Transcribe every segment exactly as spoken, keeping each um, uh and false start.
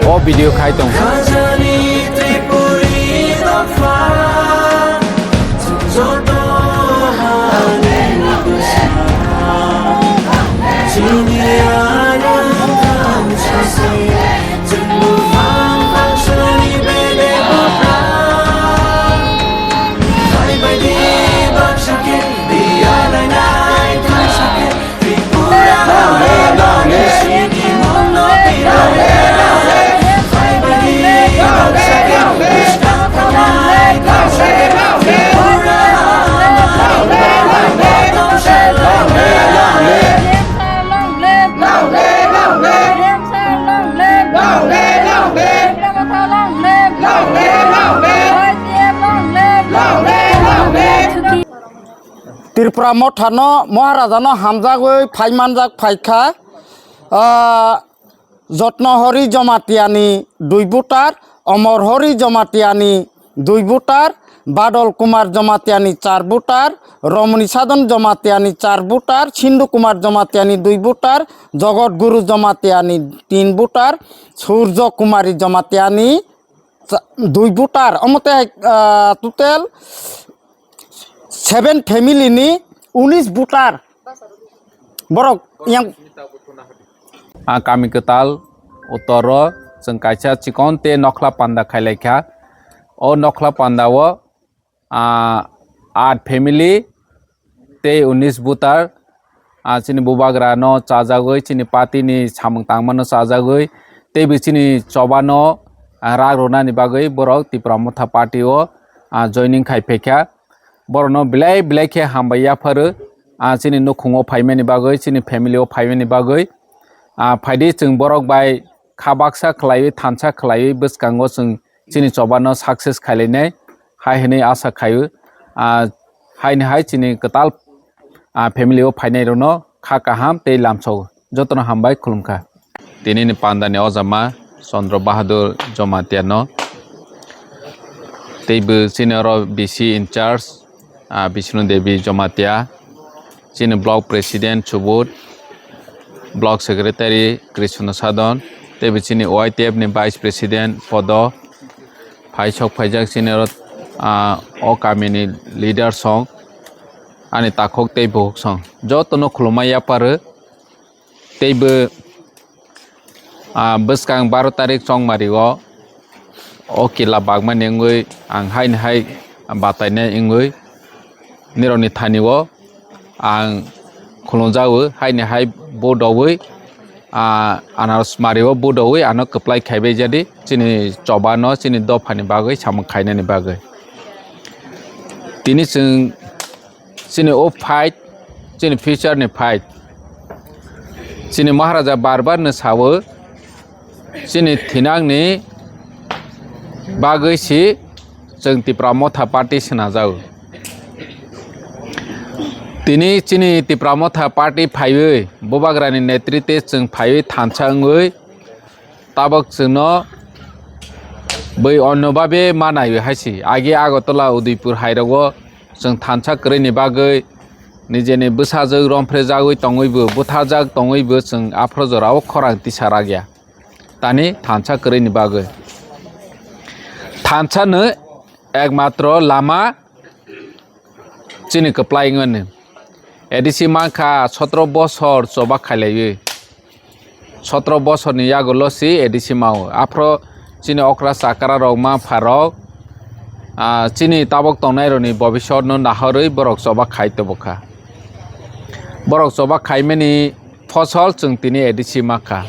O video khai tong. Tripura Motha no Maharaja no hamjagwi phai manjak phaikha, ah, Jotno Hori Jamatia ni dui voter, Omor Hori Jamatia ni dui voter, Badol Kumar Jamatia ni char voter, Romoni Sadon Jamatia ni char voter, Sindhu Kumar Jamatia ni dui voter, Jogot Guru Jamatia ni tin voter, Surjo Kumari Jamatia ni cha-, dui voter, omo tei hai, ah, total seven family ni unis voter borok yang. Ah, kami kwtal uttor o chwng kaisa chikon tei nokhla panda khailaikha. O nokhla panda o, ah, aat family tei unis voter, ah, chini bubagra no chajagwi, chini party ni samung tangma no chajagwi, tei bo chini choba no, ah, rak rwnani bagwi borok Tipra Motha party o, ah, joining khai phaikha. Borok no belai belai khe hambai yapharo, ah, chini nukhung o phaimani bagwi, chini family o phaimani bagwi. Ah, phaidi chwng borok bai kha baksa khlaiwi, thansa khlaiwi bwskango chwng chini choba no success khailainai hai hwnwi asa khaio. Ah, haini hai chini kwtal, ah, family o phainai rokno kha kaham tei lamsao jotono hambai khulumkha. Tini ni panda ni ojama Chandra Bahadur Jamatia no tei bo chini oro B C in charge, ah, Bishnu Devi Jamatia, chini block president Subud, block secretary Krishna Sadon, tei bo chini Y T F ni vice president Podo, phai sok phaijak chini oro, ah, o kami ni leader song, ani takhuk tei bukhuk song, joto no khulumma yaparo. Tei bo, ah, bwskang baro tarik chongmari o, o kila bagmani wngwi ang haini hai batainai wngwi nirokni thani o ang khulumjago, haini hai bo dowi, ah, anaros mari o bo dowi ano kwplai khaibai jadi chini choba no chini dopha ni bagwi samung khainani bagwi. Tini chwng chini o fight, chini future ni fight. Chini Maharaja bar bar no sawo, chini thinang ni bagwi si chwng Tipra Motha Party swnajao. Tini chini Tipra Motha Party phaiwi, Bubagra ni netritwe chwng phaiwi thansa wngwi, tabok chwngno bwi onno babe ma naiwi hai si. Agi Agartala, Udaipur hai rogo chwng thansa kwrwini bagwi nijeni bwsajwk romphre jagwi tongwibo, butharjak tongwibo chwng aphro jorao khorang tisa rakya. Tani thansa kwrwini bagwi. Thansa no ekmatro lama chini kwplai wngmani. A D C mankha sotro bosor choba khailaiwi. Sotro bosorni yagulo si A D C mao. Aphro chini okra chakra rok, ma pha rok, ah, chini tabok tongnai rokni bobisot no nahorwi borok choba khai tobokha. Borok choba khaimani phosol chwng tini A D C mankha.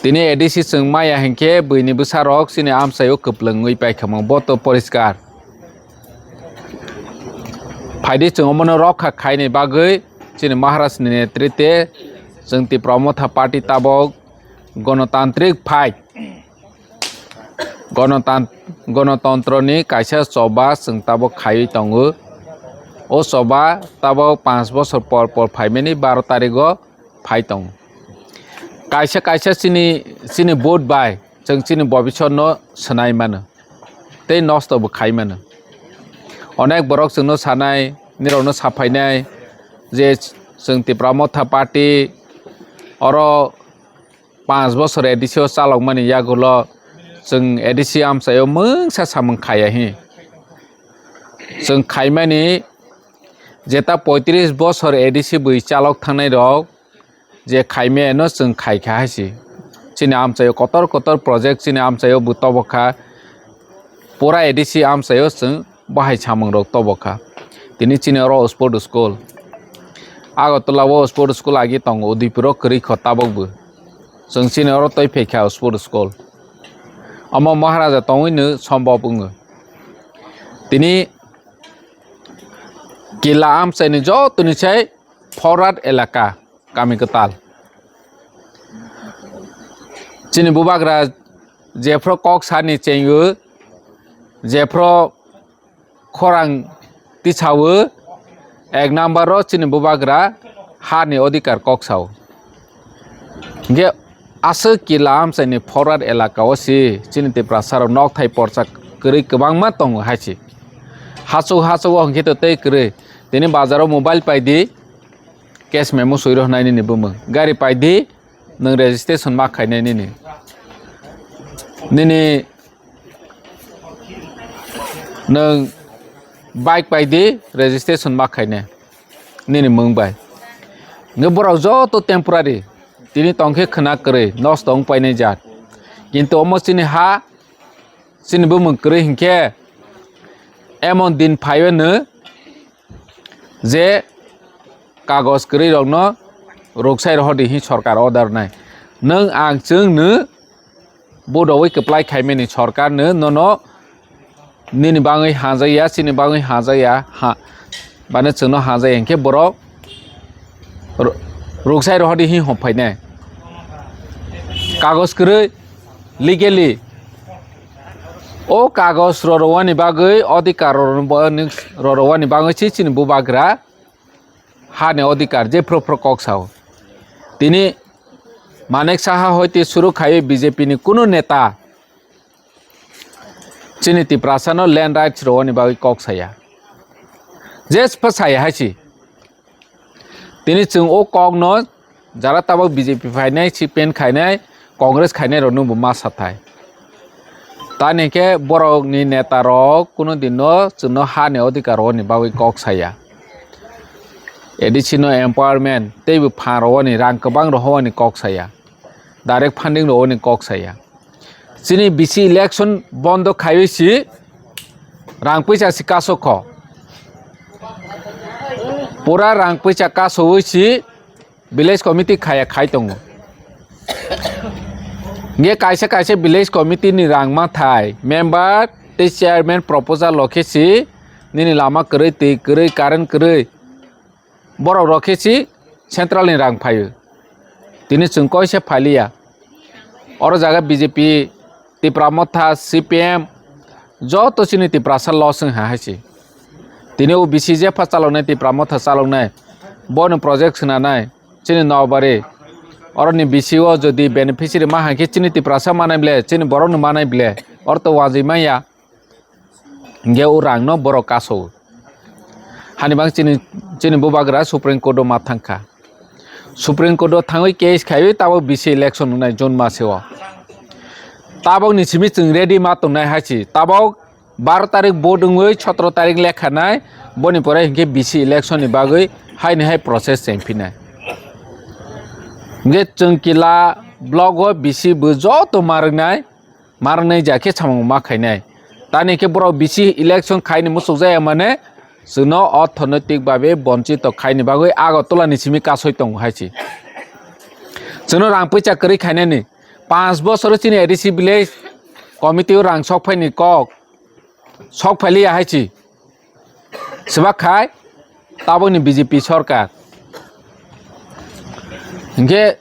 Tini A D C chwng maya hinkhe buini bwsarok chini amchaio kwplwngwi paikha, bo to poriskar. Phaidi chwng omono rokha khaini bagwi chini Maharajni netritwe chwng Tipra Motha Party tabok gonotantrik phai. Gonotan-, gonotontroni kaisa choba chwng tabok khaiwi tongo. O choba tabok panch bosor por por phaimani baro tarigo phai tongo. Kaisa kaisa chini, chini vote bai chwng chini bobisotno swnai mano tei nosto bo khai mano. Onek borok chwngno sanai, nirokno saphainai je Chwng Tipra Motha Party oro panch bosor A D C o chalokmani yagulo chwng A D C amchaio mungsa samung khaya hi. Chwng khaimani jeta poitris bosor A D C bwi chalok thangnai rok je khaimano chwng khaikha hai si. Chini amchaio kotor kotor project chini amchaio bo tobokha. Pura A D C amchaio chwng bahai samungrok tobokha. Tini chini oro sport school. Agartala o sport school agi tongo, Udaipur o kwrwi kho tabok bo. Chwng chini oro twi phaikha sport school. Omo Maharaja tongwino sombop wngo. Tini Kila amchaini jotoni sai forward elaka. Kami kwtal. Chini bubagra jephru kok sani chengo, jephru khorang tisao, ek number o chini bubagra hani odhikar kok sao. Hingke aswk Kila amchaini forward elaka o si chini Tiprasa rok nokthai porsa kwrwi kwbangma tongo hai si. Hachuk hachuk o hingke to tei kwrwi. Tini bazar o mobile paidi. Cash memo soi rw hwnai nini bumung. Gari pai di, nwng registration ma khainai nini. Nini nwng bike pai di, registration ma khainai nini mung bai. Nge borok joto temporary, tini tongkhe khwna kwrwi, nosto wng painai jat. Kintu omo chini ha, chini bumung kwrwi hinkhe, emon din phaiwi nw, je kagoj kwrwi rokno ruksai rohordi hi sorkar order nai. Nwng ang chwng nw bodowi kwplai khaimani sorkar nw nono nini bangwi hajakya, chini bangwi hajakya, ha, bani chwngno hajakya hinkhe borok ru-, ruksai rohordi hi hom phainai. Kagoj kwrwi legally o kagoj rorowani bagwi, odhikar rorowani, rorowani bagwi se chini bubagra hani odhikar je phro phro kok sao. Tini Manik Saha hoite suru khaiwi B J P ni kunu neta chini Tiprasa no land rights rowani bagwi kok saya. Je phasaya hai si. Tini chwng o kokno jara tabok B J P phainai, C P M khainai, Congress khainai rokno bo ma sathai. Tani khe borokni neta rok kuno din no chwngno hani odhikar rwani bagwi kok saya. A D C no empowerment tei bo phan rwani, rang kwbang rwani kok saya. Direct funding rwani kok saya. Chini B C election bondo khaiwi si rang puisa si kasokho. Pura rang puisa kasowi si village committee khaya khai tongo. Nge kaisa kaisa village committee ni rang mathai member tei chairman proposal lo khe si nini lama kwrwi, twi kwrwi, current kwrwi. Borok rok khe si central ni rang phaio. Tini chwng koise phailiya. Oro jaga B J P, Tipra Motha, C P M, joto chini Tiprasa loss wng ha hai si. Tini o B C jepha chaloknai, Tipra Motha chaloknai, bono project swnanai, chini nobari. Oroni B C o jodi beneficiary ma hai khe chini Tiprasa manai ble, chini borokno manai ble, oro to wajwi manya. Hingke o rangno borok kaso. Hani bang chini, chini bubagra Supreme Court o ma thangkha. Supreme Court o thangwi case khaiwi tabok B C election wngnai June maseo. Tabok ni simi chwng ready ma tongnai hai si. Tabok baro tarik vote wngwi sotro tarik lekha nai, boni pore hinkhe B C election ni bagwi haini hai process chengphinai. Hinkhe chwng Kila block o B C bo joto ma rwngnai. Marnai ja khe samung ma khainai. Tani khe borok B C election khaini muchuk jaya mane chwngno orthonoitik babe bonchito khaini bagwi Agartala ni simi kasoi tongo hai si. Chwngno rang puisa kwrwi khainani. Panch bosoro chini A D C village committee o rang sok phaini kok. Sok phailiya hai si. Swbak khai tabokni B J P sorkar. Hinkhe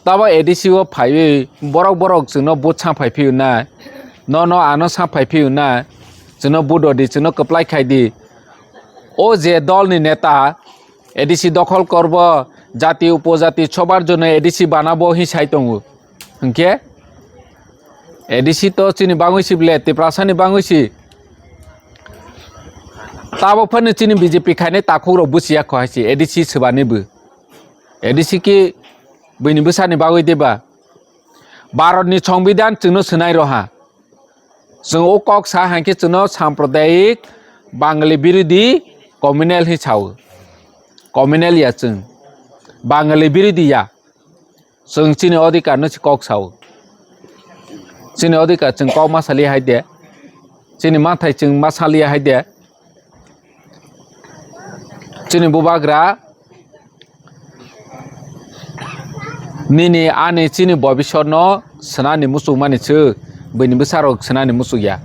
tabok A D C o phaiwi borok borok chwngno vote sa phai phiyo na, nono ano sa phai phiyo na, chwngno vote rwdi, chwngno kwplai khai di. O je dolni neta A D C dokhol korbo, jati upojati sobar jonno A D C banabo hi sai tongo. Hinkhe A D C to chini bangwi si ble, Tiprasani bangwi si. Tabok phano chini B J P khainai takhuk rok busiya kho hai si, A D C swbani bo. A D C ki buini bwsani bagwi diba? Bharatni Songbidan chwngno swnai roha. Chwng o kok sa hai khe chwngno sampradayik Bangali birodhi communal hi sao. Communal ya chwng. Bangali birodhi ya. Chwng chini odhikar no si kok sao. Chini odhikar chwng kok ma sali hai de. Chini mathai chwng ma sali hai de. Chini bubagra nini ani chini bobisor no swnani muchuk mani chwk, buini bwsarok swnani muchuk ya.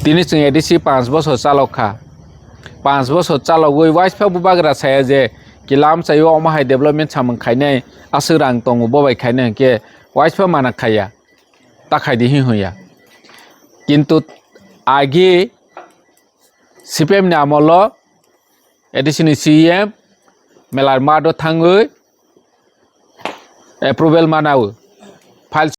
Tini chwng A D C panch bosor chalok kha. Panch bosor chalogwi waispa bubagra saya je kilam chaio omo hai development samung khainai aswk rang tongo bo bai khainai hwnkhe waispa mana khaiya. Ta khaidi hi hwnya. Kintu agi C P M ni amolo A D C ni C E M melar mado thangwi approval manao. File